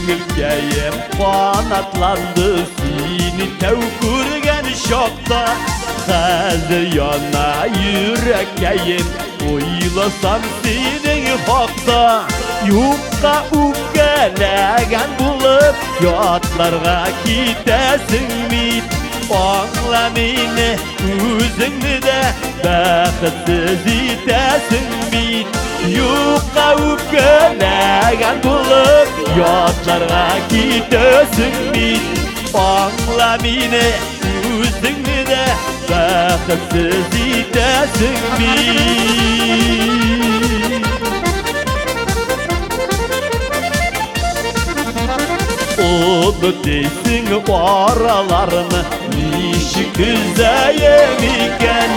Күңелкәем канатланды сине тәү күргән чакта. Хәзер яна йөрәккәем, уйласам синең хакта. Юкка үпкәләгән булып, ятларга китәсең бит. Аңла мине, үзеңне дә бәхетсез итәсең бит. Юкка үпкәләгән булып, ятларга китәсең бит. Аңла мине, үзеңне дә бәхетсез итәсең бит. Оныт дейсең араларны, ничек өзәем икән?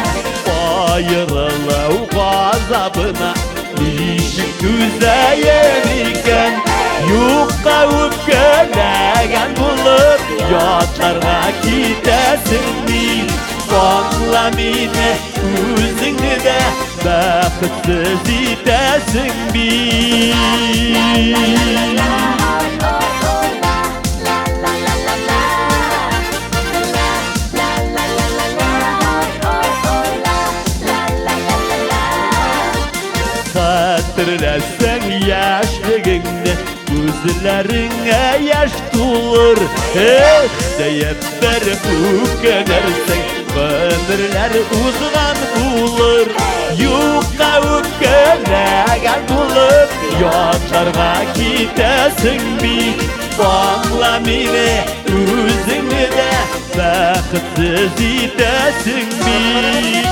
Аерылу газабына ничек түзәем икән? Юкка үпкәләгән булып, ятларга китәсең бит. Аңла мине, үзеңне дә бәхетсез итәсең бит. Хәтерләсәң яшьлегеңне, күзләреңә яшь тулыр. Эх, диеп бер үкенерсең, гомерләр узган булыр. Юкка үпкәләгән булып, ятларга китәсең бит. Аңла мине, үзеңне дә бәхетсез итәсең бит.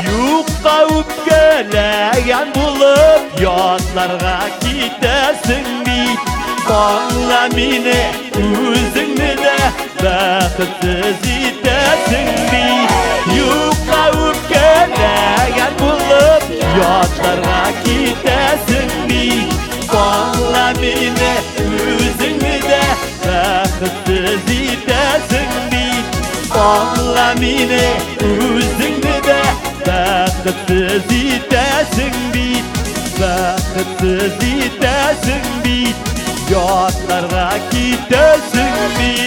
Юкка үпкәләгән булып, ятларга китәсең бит. Аңла мине, үзеңне дә бәхетсез итәсең бит. Юкка үпкәләгән булып, ятларга китәсең бит. Аңла мине, үзеңне дә бәхетсез итәсең бит. Аңла мине, үзеңне дә бәхетсез итәсең бит. Бәхетсез итәсең бит. Ятларга китәсең бит.